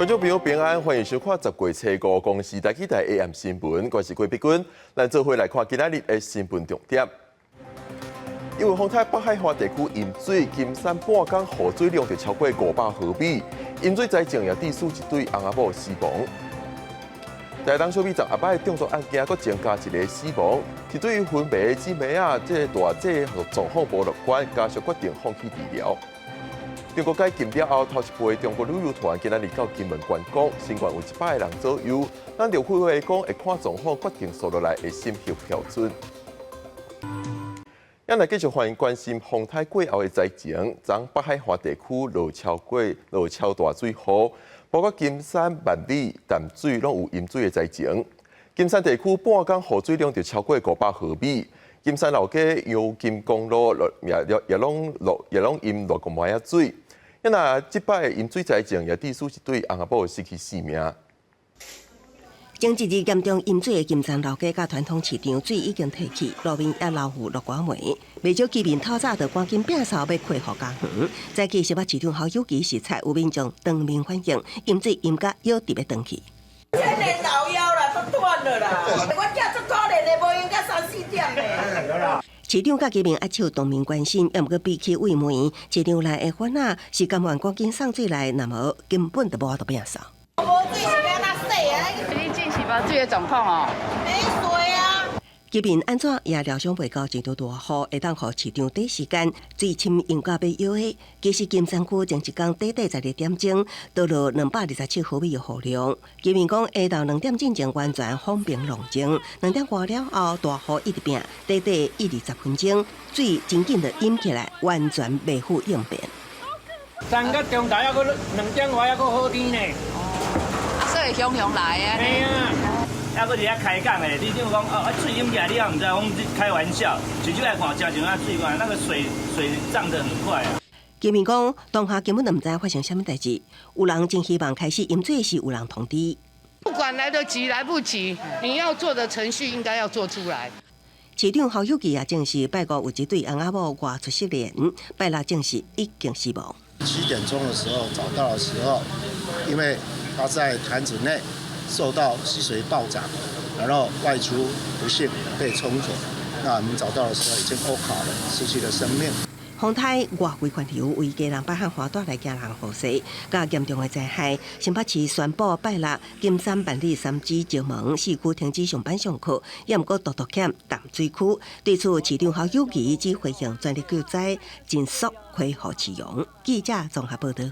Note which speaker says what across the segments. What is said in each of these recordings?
Speaker 1: 眾朋友平安，歡迎收看10月初五公視台語台 AM 新聞，我是郭碧君。咱做伙來看今仔日的新聞重點。因為風颱北海岸地區淹水，金山半工雨水量就超過500毫米，淹水災情也致使一對翁仔某死亡。台東小米站後擺中毒案件，閣增加一個死亡，針對昏迷的姊妹啊，這個大姐狀況無樂觀，家屬決定放棄治療。中國解禁了後，頭一批中國旅遊團今仔日到金門觀光，新冠有100個人左右。咱陸委會講會看狀況，決定紲落來會審核標準。咱來繼續歡迎關心風颱過後的災情，昨北海岸地區落超過落超大水雨，包括金山、萬里、淡水攏有淹水的災情。金山地區半工雨水量就超過500毫米。金山老街陽金公路也也攏落也攏淹落個滿仔水。那這擺淹水災情也致使一對翁仔某失去性命。
Speaker 2: 前一日嚴重淹水的金山老街佮傳統市場水已經退去，路面也流予落寡煤。袂少居民透早就趕緊摒掃欲恢復家園。早起新北市長侯友宜視察，有民眾當面反映淹水淹甲腰直欲斷去。
Speaker 3: 千年老腰啦，都斷了啦！我囝足可憐的，無閒到三四點的。
Speaker 2: 市長佮居民握手當面關心，猶毋過比起慰問，市場內的煩惱是甘願趕緊送水來，若無根本就無法度摒掃。
Speaker 3: 無水是欲按怎洗啊？
Speaker 4: 你這是無水的狀況哦。
Speaker 3: 沒水啊！
Speaker 2: 居民按怎也料想袂到這場大雨會當予市場短時間水深淹到欲腰的。其實金山區前一工短短12點鐘，都落227毫米的雨量。居民講下晝2點進前完全風平浪靜，2點外了後大雨一直變，短短一二十分鐘，水真緊就淹起來，完全袂赴應變。
Speaker 5: 三個鐘頭猶閣2點外猶閣好天呢。
Speaker 4: 哦，所以雄雄來的。
Speaker 5: 嘿啊。抑閣佇遐開講的，里長講哦，啊水淹起來，你也毋知講開玩笑，直接來看，誠像啊水管，那個水漲得很快啊。
Speaker 2: 居民講，當下根本就毋知發生啥物代誌，有人真希望開始淹水時有人通知。
Speaker 6: 不管來得及來不及，你要做的程序應該要做出來。
Speaker 2: 市長侯友宜也證實，拜五有一對翁仔某外出失聯，拜六證實已經死亡。
Speaker 7: 7點鐘的時候找到的時候，因為他在潭子內受到溪水暴漲，然後外出不幸被沖走。那我們找到的時候已經歐卡了，失去了生命。
Speaker 2: 風颱外圍環流為家人北漢花帶來驚人雨勢，佮嚴重的災害。新北市宣布拜六金山、萬里、三芝、石門四區停止上班上課，猶毋過獨獨欠淡水區。對此，市長侯友宜指揮行全力救災，盡速恢復市容。記者綜合報道。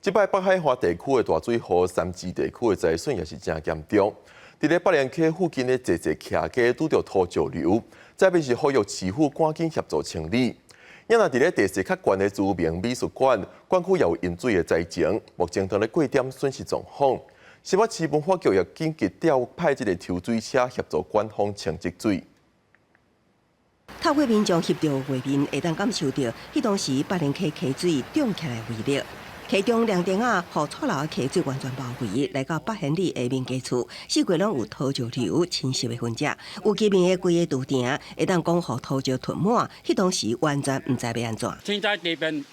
Speaker 1: 這擺北海岸地區的大水雨，三芝地區的災損也是誠嚴重。佇咧北連溪附近的濟濟徛家拄著土石流，這邊是呼籲市府趕緊協助清理。若佇咧地勢較懸的知名美術館，館區也有淹水的災情，目前正咧過點損失狀況。新北市文化局也緊急調派這個抽水車協助官方清積水。
Speaker 2: 透過民眾翕著畫面，會當感受著，彼當時北連溪溪水漲起來威力。溪中涼亭仔，予錯流的溪水完全包圍，來到8千里的民家厝，四界攏有土石流侵襲的痕跡。有居民的規个廚埕會當講予土石吞滿，彼當時完全毋知欲按怎。
Speaker 8: 天災地變，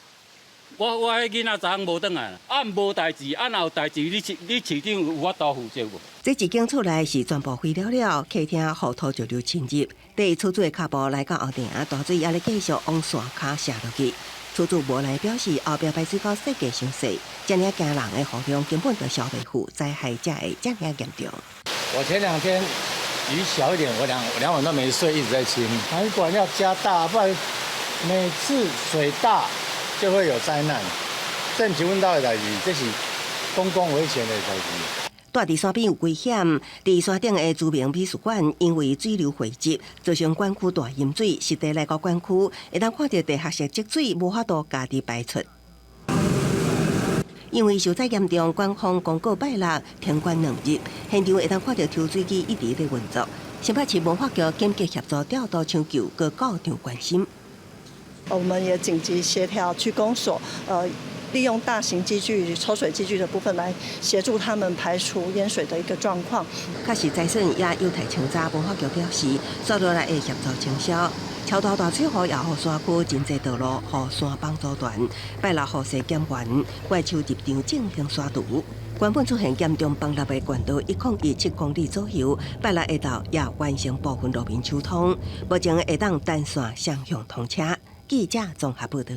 Speaker 8: 我彼囡仔昨昏無轉來，啊無代誌，啊若有代誌，你市長有法度負責無？
Speaker 2: 這一間厝內是全部毀了了，客廳予土石流侵入，綴厝主的跤步來到後庭，大水猶咧繼續往山跤瀉落去。厝主無奈表示，後壁排水溝設計傷細，遮爾驚人的雨量根本就消袂付，災害才會遮爾嚴重。
Speaker 9: 我前兩天雨小一點，我兩晚都沒睡，一直在清。排管要加大，不然每次水大就會有災難。這毋是阮兜的代誌，這是公共危險的代誌。
Speaker 2: 住佇山邊有危險，佇山頂的知名美術館因為水流匯集，造成館區大淹水。實地來到館區，會當看著地下室積水，無法度家己排出。因為受災嚴重，官方公告拜六停館2日，現場會當看著抽水機一直咧運作。新北市文化局緊急協助調度搶救，閣到場關心。
Speaker 10: 我們也緊急協調區公所，利用大型機具、抽水機具的部分來協助他們排除淹水的一個狀況。
Speaker 2: 確實災損也有待清查，文化局表示，紲落來會協助清消。超大大水雨也予山區真濟道路予山崩阻斷，拜六雨勢減緩，怪獸入場進行沙除。原本出現嚴重崩落的縣道117公里左右，拜六下晝也完成部分路面疏通，目前會當單線雙向通車。記者綜合報道。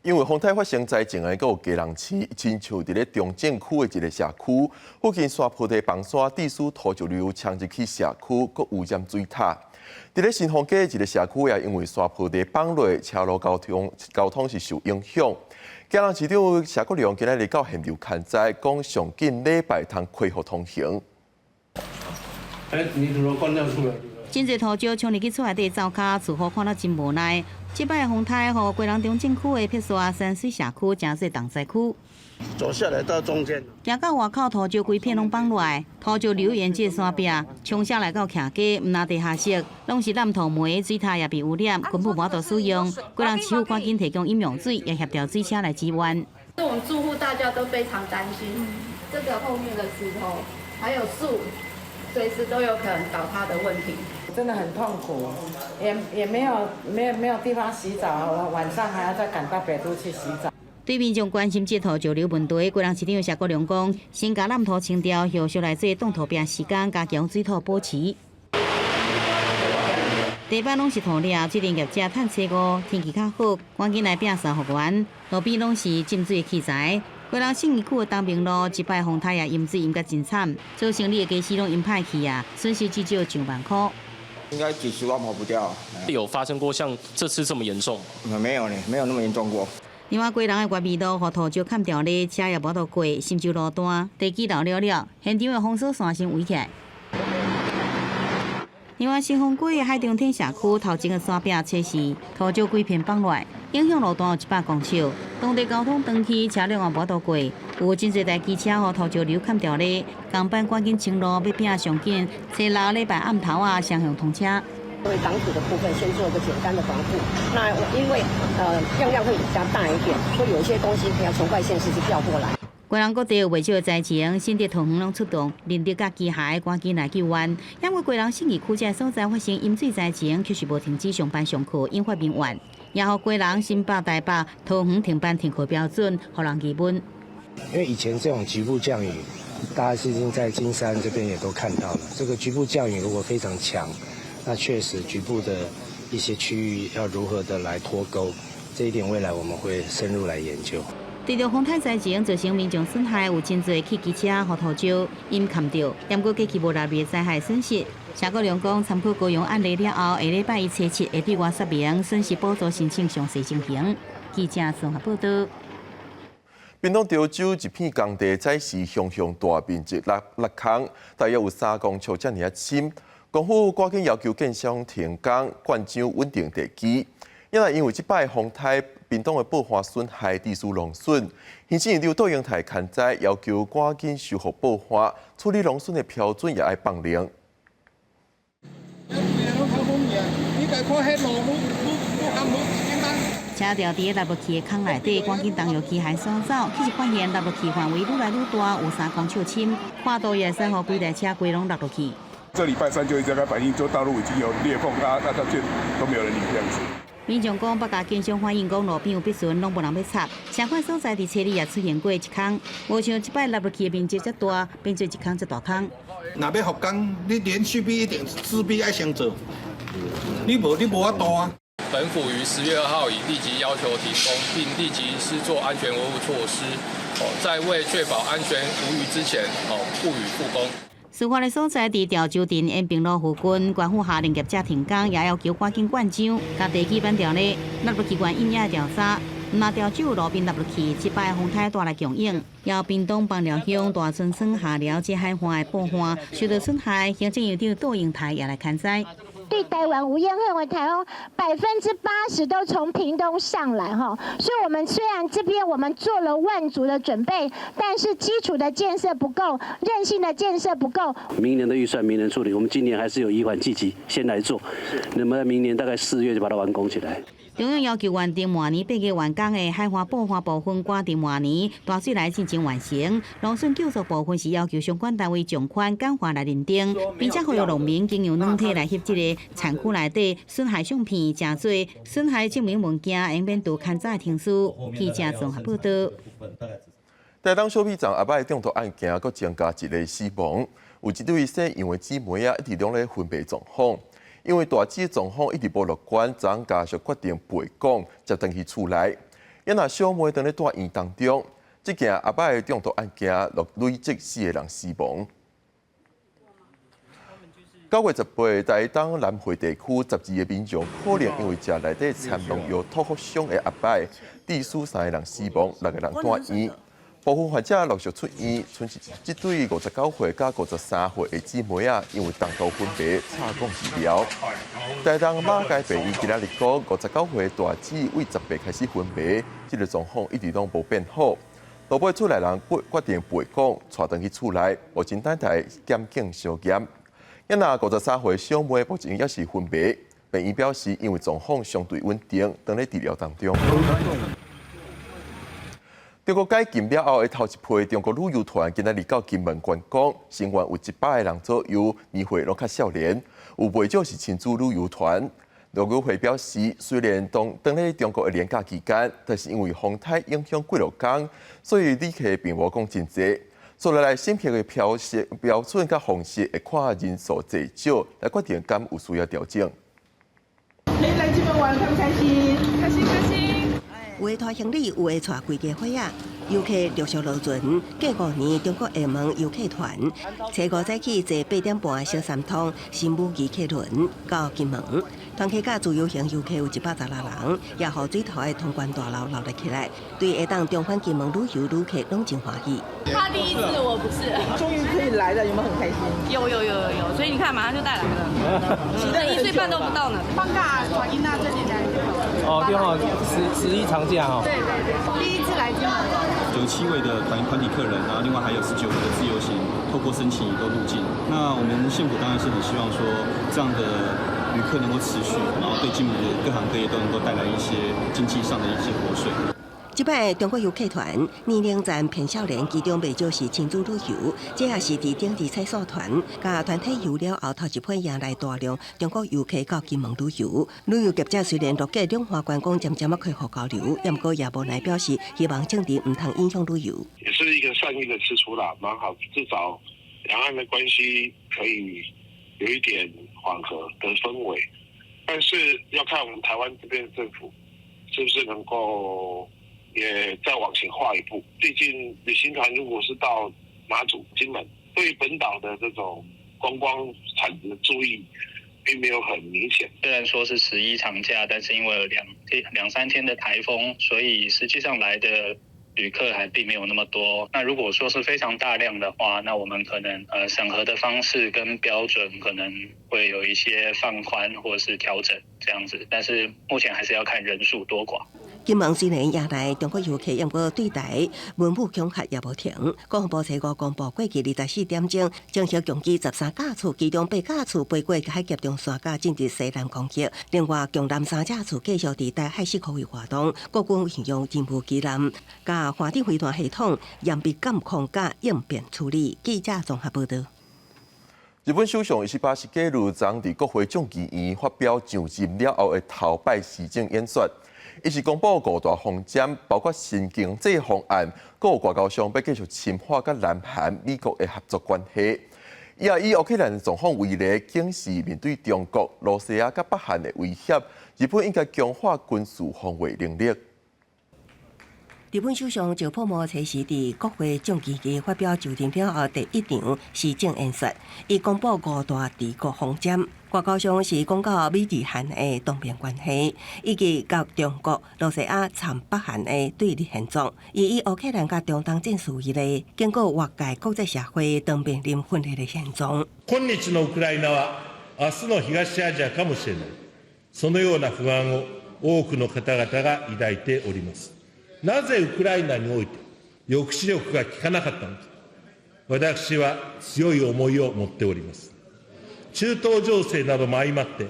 Speaker 1: 因為風颱發生災情的，閣有基隆市，親像佇咧中正區的一个社區，附近山坡地崩山，致使土石流衝入去社區，閣污染水塔。佇咧新豐街一个社區也因為山坡地崩落，車路交通是受影響。基隆市長謝國樑今仔日到現場勘災，講上緊禮拜通恢復通行。
Speaker 11: 欸，你怎麼關掉出來？
Speaker 12: 真濟土石衝入去厝內底灶跤，住戶看了真無奈。這擺風颱，予基隆中正區的碧沙山水社區成做重災區。
Speaker 11: 走下來到中間，
Speaker 12: 行到外口土石規片攏崩落來，土石流沿這山壁衝下來到徛街，毋但地下室，攏是爛土糜，水塔也被污染，根本無法度使用。基隆市府趕緊提供飲用水，也協調水車來支援。
Speaker 13: 這種住戶大家都非常擔心，這個後面的石頭還有樹，隨時都有可能倒塌的問題。
Speaker 14: 真的很痛苦，也沒有地方洗澡，晚上還要再趕到北都去洗澡。
Speaker 12: 對民眾關心這土石流問題，基隆市長謝國樑講，先共爛土清掉，後續來做擋土壁施工，加強水土保持。地板攏是土料，這陣業者趁初五天氣較好，趕緊來摒掃復原。路邊攏是浸水的器材。基隆信義區的東平路這擺風颱也淹水淹甲真慘，做生理的家私攏淹歹去啊，損失至少上萬箍。
Speaker 15: 應該幾十萬跑不掉。
Speaker 16: 有發生過像這次這麼嚴重？
Speaker 15: 沒有呢，沒有那麼嚴重過。
Speaker 12: 另外，基隆的月眉路予土石崁牢咧，車也無法度過，深州路段地基流了了，現場的封鎖線先圍起來。另外，新豐街的海中天社區頭前的山壁測試土石規片崩落來，影響路段有100公尺，當地交通斷去，車輛也無法度過。有真濟台機車予土石流崁牢咧，工班趕緊清路，欲拼上緊，初六禮拜暗頭仔雙向通車。
Speaker 17: 對擋土的部分先做一個簡單的防護。那因為樣量會比較大一點，所以有一些東西要從外縣市去調過來。
Speaker 12: 基隆各地有袂少的災情，新竹桃園攏出動人力佮機械趕緊來救援。因為基隆信義區這个所在發生淹水災情，卻是無停止上班上課，引發民怨，也予基隆、新北、台北、桃園停班停課標準，予人疑問。
Speaker 18: 因為以前這種局部降雨，大家已經在金山這邊也都看到了。這個局部降雨如果非常強，那確實局部的一些區域要如何的來脫鈎，這一點未來我們會深入來研究。
Speaker 12: 隨著風颱災情造成民眾損害，有真濟汽機車予土石淹崁著，毋過過去無納入災害損失。謝國樑講，參考高雄案例了後，下禮拜一初七會對外說明損失補助申請詳細情形。記者綜合報道。
Speaker 1: 屏東潮州一片工地早時雄雄大面積落空，大約有3公尺遮爾仔深。政府趕緊要求建商停工，灌漿穩定地基。因為這擺風颱，屏東的爆旱損害致使農損，行政院長杜英台勘災，要求趕緊修復爆旱，處理農損的標準也愛放靈。
Speaker 19: 你看彼路愈愈愈簡單。
Speaker 12: 車著佇咧落去的空內底，趕緊動用機械掃走，其實發現落去範圍愈來愈大，有3公尺深，跨度也會使予規台車規攏落落去。
Speaker 20: 這禮拜三就一直在反映，就道路已經有裂縫，啊，那就都沒有人理這樣子。
Speaker 12: 民眾講，北家建商反映講路邊有必損，攏無人欲插。相款所在佇車裡也出現過一空，無像這擺落落去的面積遮大，變做一空遮大空。
Speaker 19: 若欲復工，你連續壁一定勢必愛先做，你無法度啊。
Speaker 21: 本府於10月2號已立即要求停工，並立即施作安全維護措施。哦，在未確保安全無虞之前，哦，不予復工。
Speaker 12: 事發的所在佇潮州鎮延平路附近，縣府下令業者停工，也要求趕緊灌漿，共地基板掉咧，納入機關應也調查。毋但潮州路邊落落去，這擺風颱帶來強湧，由屏東枋寮鄉大村村下寮這海岸的爆旱受到損害，行政院長杜英台也來勘災。
Speaker 22: 對台灣有影響的颱風，80%都從屏東上來哈，所以，我們雖然這邊我們做了萬足的準備，但是基礎的建設不夠，韌性的建設不夠。
Speaker 23: 明年的預算明年處理，我們今年還是有移緩計及先來做，那麼明年大概4月就把它完工起來。
Speaker 12: 中央要求原定明年8月完工的海岸補岸部分，趕佇明年大水來進前完成。農村救助部分是要求相關單位從寬簡化來認定，並且呼籲農民經由軟體來翕這个產區內底損害相片，成做損害證明文件，會免拄牽早程序。記者綜合報道。
Speaker 1: 台東小米站阿擺中毒案件，閣增加一个死亡，有一對姓楊的姊妹仔，一直攏咧昏迷狀況。因為大姊狀況一直無樂觀，昨昏家屬決定陪講，接轉去厝內。因若小妹當咧住院當中，這件阿擺的中毒案件，累積四个人死亡。9月18，台東南迴地區12个民眾可能因為食內底摻農藥吐腹傷的阿擺，致使三个人死亡，六個人住院。部分患者陸續出院，賰這對59歲佮53歲的姊妹仔，因為重度昏迷，插管治療。台東馬偕病院今仔日講，59歲大姊為18開始昏迷，這个狀況一直攏無變好。落尾厝內人決定陪講，帶轉去厝內，目前等待檢警相驗。因若53歲小妹目前猶是昏迷，病院表示因為狀況相對穩定，當咧治療當中。中國解禁了後的頭一批中國旅遊團今仔日到金門觀光，成員有100個人左右，年歲攏較少年，有袂少是親子旅遊團。陸委會表示，雖然當當咧中國的連假期間，但是因為風颱影響幾落工，所以旅客並無講真濟。所以來審核的標標準佮方式，會看人數濟少來決定敢有需要調整。
Speaker 3: 可以來金門玩，開不開心？開心開心。
Speaker 2: 有的拖行李，有的帶規家伙仔。遊客陸續落船。過5年，中國廈門遊客團初五早起坐8點半的小三通新武旗客輪到金門。團客佮自由行遊客有116人，也予水頭的通關大樓鬧熱起來。對會當重返金門旅遊旅客攏真歡喜。
Speaker 13: 他第一次，我不是。
Speaker 3: 終於可以來了，有沒有很開心？
Speaker 13: 有有有有有，所以你看，馬上就帶來了。1歲半都不到呢。
Speaker 3: 放假帶囡仔這裡來。
Speaker 4: 哦，對哦，十一長假哦。
Speaker 3: 對對對，第一次來金門。
Speaker 23: 97位的團體客人，然後另外還有19個的自由行，透過申請都入境。那我們縣府當然是很希望說，這樣的旅客能夠持續，然後對金門的各行各業都能夠帶來一些經濟上的一些活水。
Speaker 2: 這擺中國遊客團年齡層偏少年，其中袂少是親子旅遊，這也是佇頂次採團佮團體遊了後頭一批迎來大量中國遊客到金門旅遊。旅遊業者雖然預計兩岸觀光漸漸仔恢復交流，毋過也無奈表示希望政治毋通影響旅遊。
Speaker 24: 也是一個善意的釋出啦，蠻好，至少兩岸的關係可以有一點緩和的氛圍。但是要看我們台灣這邊政府是不是能夠也再往前跨一步。畢竟旅行團如果是到馬祖、金門，對本島的這種觀光產值的注意，並沒有很明顯。
Speaker 25: 雖然說是十一長假，但是因為有兩三天的颱風，所以實際上來的旅客還並沒有那麼多。那如果說是非常大量的話，那我們可能審核的方式跟標準可能會有一些放寬或是調整這樣子。但是目前還是要看人數多寡。
Speaker 2: 金門雖然迎來中國遊客，毋過對台文武恐嚇也無停。國防部初五公布，過去24點鐘，偵測共機13架次，其中8架次飛過海峽中山佮進入西南空域。另外，共艦3架次繼續佇台海四區域活動。國軍運用任務機艦、佮艦艇飛彈系統嚴密監控佮應變處理。記者綜合報道。
Speaker 1: 日本首相石破茂昨佇國會眾議院發表上任了後的頭擺施政演說。伊是公布五大方針，包括新經濟方案，閣有外交上欲繼續深化佮南韓、美國的合作關係。伊也以烏克蘭狀況為例，警示面對中國、羅西亞佮北韓的威脅，日本應該強化軍事防衛能力。
Speaker 2: 日本首相石破茂初時佇國會眾議院發表就任了後第一場施政演說，伊公布五大治國方針。外交上是講到美日韓的同盟關係，以及佮中國、羅西亞摻北韓的對立現狀。伊以烏克蘭佮中東戰事為例，警告外界國際社會當面臨分裂的現狀。
Speaker 26: 今日のウクライナは明日の東アジアかもしれない。そのような不安を多くの方々が抱いております。なぜウクライナにおいて抑止力が効かなかったのか、私は強い思いを持っております。中東情勢なども相まって、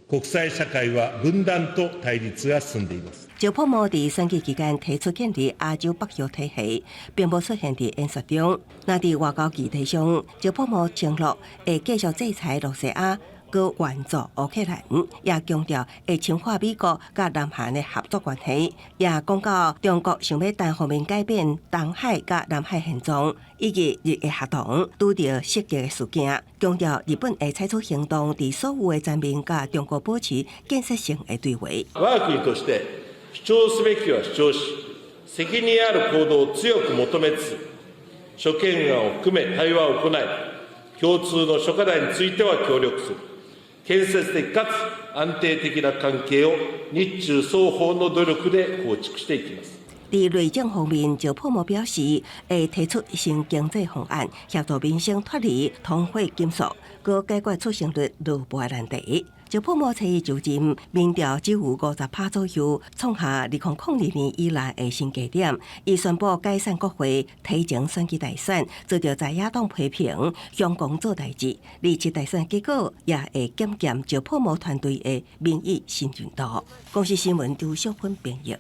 Speaker 26: 國際社會は分斷と対立が進んでいます。
Speaker 2: 趙樸模佇選舉期間提出建立亞洲北約體系，並無出現佇演說中。若佇外交議題上，趙樸模承諾會繼續制裁羅西亞，閣援助烏克蘭，也強調會深化美國佮南韓的合作關係。也講到中國想欲單方面改變東海佮南海現狀，以及日的活動拄著襲擊的事件，強調日本會採取行動，佇所有的層面佮中國保持建設性的對話。
Speaker 26: 我が國として主張すべきは主張し、責任ある行動を強く求めつつ、諸懸案を含め対話を行い、共通の諸課題については協力する。建設的かつ安定的な関係を日中雙方の努力で構築していきます。
Speaker 2: 佇內政方面，趙樸模表示會提出新經濟方案，協助民生脫離通貨緊縮，閣解決出生率落步的難題。趙樸模初一就任，民調只有50趴左右，創下2002年以來的新低點。伊宣布解散國會，提前選舉大選，遭著在野黨批評，強攻做代誌。二次大選結果也會檢驗趙樸模團隊的民意信任度。公視新聞張淑芬編譯。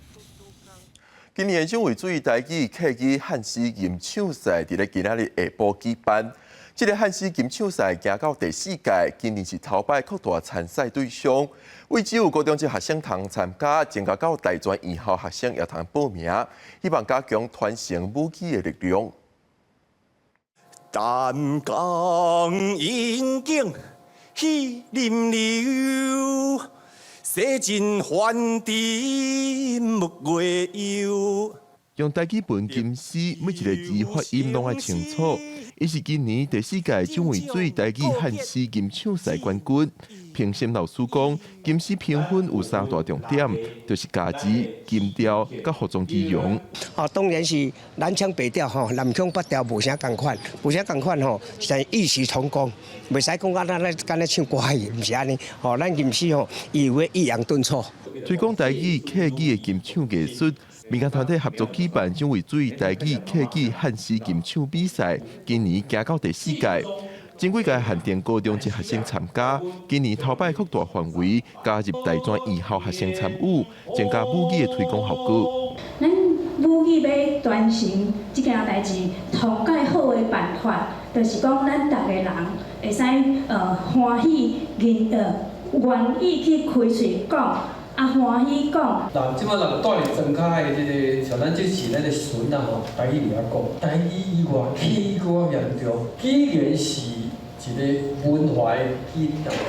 Speaker 1: 今年蔣渭水台語客語漢詩吟唱賽佇咧今仔日下晡舉辦。這个漢詩吟唱賽行到第四屆，今年是頭擺擴大參賽對象，為只有高中職學生通參加，增加到大專院校學生也通報名，希望加強傳承母語的力量。
Speaker 5: 淡江引頸喜林流，洗盡凡塵木月幽。
Speaker 1: 用台語文吟詩，每一个字發音攏愛清楚。伊是今年第四屆蔣渭水台語漢詩吟唱賽冠軍。評審老師講，吟詩評分有三大重點，就是咬字、音調佮服裝儀容。
Speaker 6: 哦，當然是南腔北調吼，南腔北調無啥仝款，無啥仝款吼，是異曲同工，袂使講啊，咱咧敢若唱歌戲，毋是按呢。吼，咱吟詩吼，伊有抑揚頓挫。
Speaker 1: 推廣台語客語的吟唱藝術。民間團體合作舉辦蔣渭水台語客語漢詩吟唱比賽，今年行到第四屆，前幾屆限定高中職學生參加，今年頭擺擴大範圍，加入大專院校學生參與，增加母語的推廣效果。
Speaker 7: 咱母語欲傳承這件代誌，上蓋好的辦法，就是講咱逐个人會使歡喜願意去開喙講。啊，歡喜講。
Speaker 4: 人這擺人蹛佇莊跤的這个，像咱這是咱的孫仔吼，台語袂曉講，台語以外，客語閣較嚴重。語言是一个文化的根啊吼，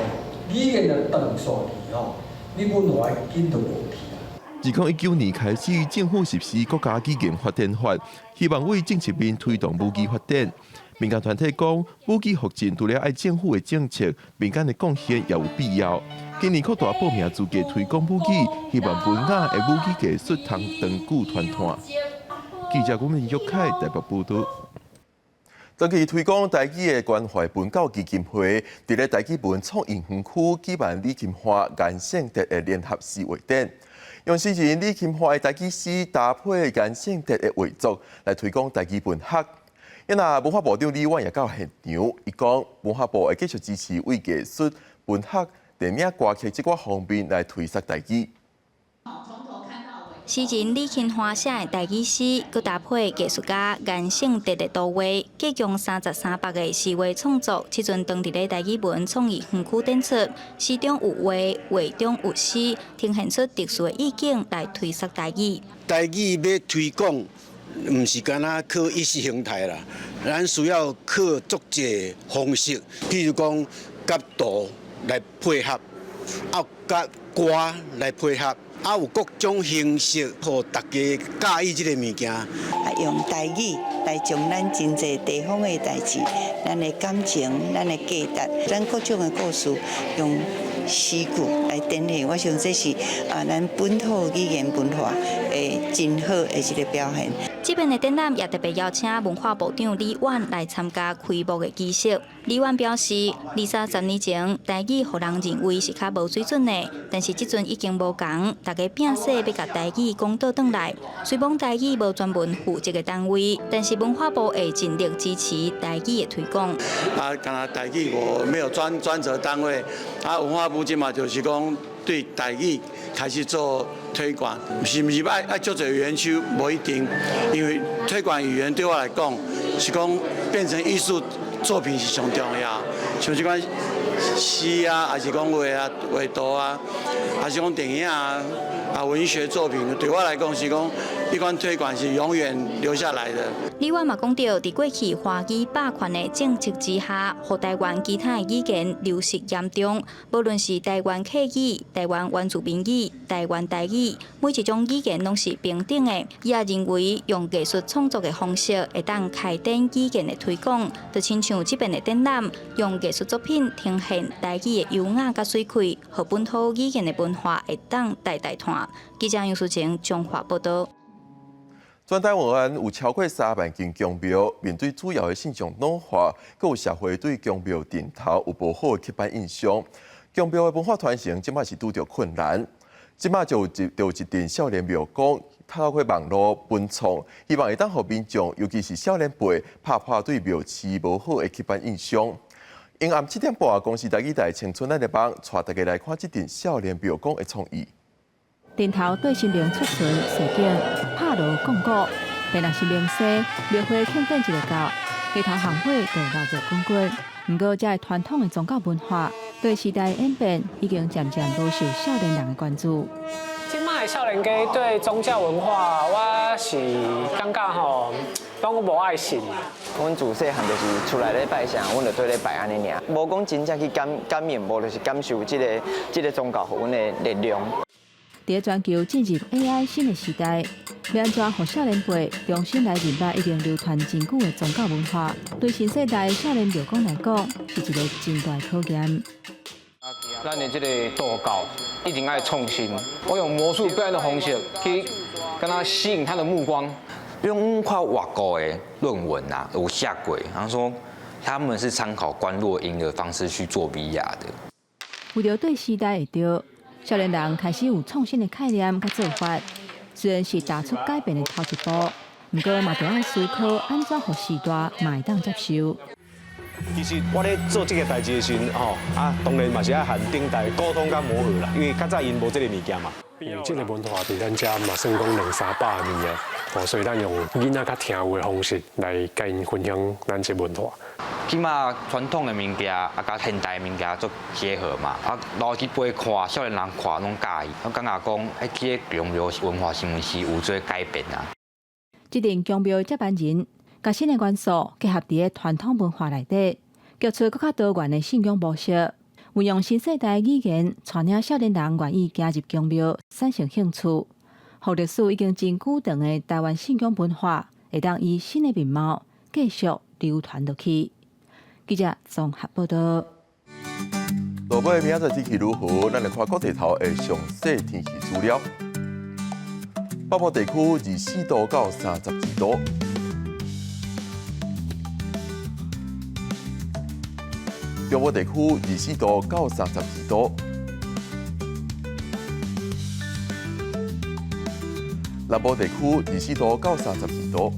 Speaker 4: 語言若斷線去吼，你文化的根就無去啊。
Speaker 1: 2019年開始，政府實施國家語言發展法，希望為政策面推動母語發展。民間團體講，母語復振除了愛政府的政策，民間的貢獻也有必要。今年擴大報名資格推廣母語，希望文雅的母語藝術通長久傳傳。記者郭明玉凱台北報導。長期推廣台語的關懷文教基金會，佇咧台語文創意園區舉辦李琴華、顏聖哲的聯合詩畫展，用詩人李琴華的台語詩搭配顏聖哲的畫作來推廣台語文學。因那文化部長李婉也到現場，伊講文化部會繼續支持為藝術、文學、電影、歌曲這寡方面來推廣台語。
Speaker 8: 詩人李琴華寫的台語詩，閣搭配藝術家顏聖哲的圖畫，計共33幅的詩畫創作。這陣當佇咧台語文創意園區展出，詩中有畫，畫中有詩，呈現出特殊的意境來推廣台語。
Speaker 11: 台語欲推廣，毋是干焦靠意識形態啦，咱需要靠足濟方式，譬如講佮圖來配合，啊佮歌來配合。啊，有各種形式，予大家佮意這个物件。
Speaker 9: 啊，用台語來將咱真濟地方的代誌、咱的感情、咱的價值、咱各種的故事，用詩句來展現。我想這是啊，咱本土語言文化的真好的一个表現。
Speaker 8: 這遍的展覽也特別邀請文化部長李婉來參加開幕的儀式。李婉表示，二三十年前台語予人認為是較無水準的，但是這陣已經無仝，大家拚勢欲共台語講倒轉來。雖罔台語無專門負責的單位，但是文化部會盡力支持台語的推廣。
Speaker 11: 啊，敢若台語無沒有專責單位，啊，文化部這馬就是講對台語開始做推廣，是毋是愛足濟園區？無一定，因為推廣語言對我來講是講變成藝術作品是上重要，像這款詩啊，還是講畫啊、畫圖啊，還是講電影啊、啊文學作品，對我來講是講這款推廣是永遠留下來的。
Speaker 8: 李婉嘛講著，佇過去華語霸權的政策之下，予台灣其他的語言流失嚴重。無論是台灣客語、台灣原住民語、台灣台語，每一種語言攏是平等的。伊也認為，用藝術創作的方式，會當開展語言的推廣，就親像這遍的展覽，用藝術作品呈現台語的優雅佮媠氣，予本土語言的文化會當代代傳。記者楊淑晴彰化報導。
Speaker 1: 全台灣有超過3萬間宮廟，面對主要的信仰老化，閣有社會對宮廟陣頭有無好的刻板印象，宮廟的文化傳承這馬是拄著困難。這馬就有一陣少年廟公透過網路文創，希望會當予民眾，尤其是少年輩，拍破對廟寺無好的刻板印象。陰暗7點半，公視台語台青春咱的網，帶大家來看這陣少年廟公的創意。
Speaker 10: 陣頭對神明出巡示警，拍鑼講鼓，平若是明星廟會慶典一下到，街頭巷尾就鬧熱滾滾。毋過，這个傳統的宗教文化對時代演變已經漸漸無受少年人的關注。
Speaker 14: 這擺的少年家對宗教文化，我是感覺吼，攏無愛信。
Speaker 15: 阮自細漢就是厝內咧拜啥，阮就綴咧拜按呢爾，無講真正去感應，無就是感受這個宗教予阮的力量。
Speaker 10: 佇全球進入 AI 新的時代，欲按怎予少年輩重新來認捌已經流傳真久的宗教文化，對新世代少年廟公來講，是一個真大的考驗。
Speaker 21: 咱的這個道教一定愛創新，我用魔術表演的方式去共他吸引他的目光。
Speaker 16: 用看外國的論文啊，有寫過，他說他們是參考觀落陰的方式去做 VR 的。
Speaker 10: 為著對時代會對，少年人開始有創新的概念佮做法，雖然是踏出改變的頭一步，毋過嘛著愛思考按怎予時代嘛會當接受。
Speaker 17: 其實我咧做這個代誌的時陣，吼啊，當然嘛是愛和頂代溝通佮磨合啦，因為較早𪜶無這個物件嘛。
Speaker 18: 因為這個文化佇咱遮嘛算講兩三百年啊，哦，所以咱用囡仔較聽有的方式來共𪜶分享咱這文化。
Speaker 16: 起碼傳統的物件啊，佮現代的物件做結合嘛，啊，老一輩看，少年人看攏佮意，我感覺講，欸，這個宮廟文化是毋是有做改變啊？
Speaker 10: 這陣宮廟接班人，共新的元素結合佇個傳統文化內底，激出閣較多元的信仰模式，運用新世代語言，帶領少年人願意行入宮廟，產生興趣，予歷史已經真久長的台灣信仰文化，會當以新的面貌繼續流傳落去。記者綜合報導。
Speaker 1: 落尾明仔載天氣如何？咱來看國際頭的詳細天氣資料。北部地區24度到32度，中部地區24度到32度，南部地區24度到32度。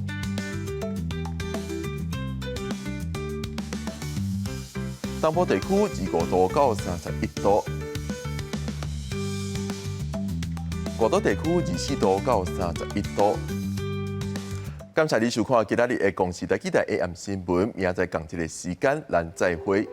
Speaker 1: 東部地區25度到31度，外島地區24度到31度。感謝你收看今仔日的公視台語台 AM 新聞，明仔載仝一个時間，咱再會。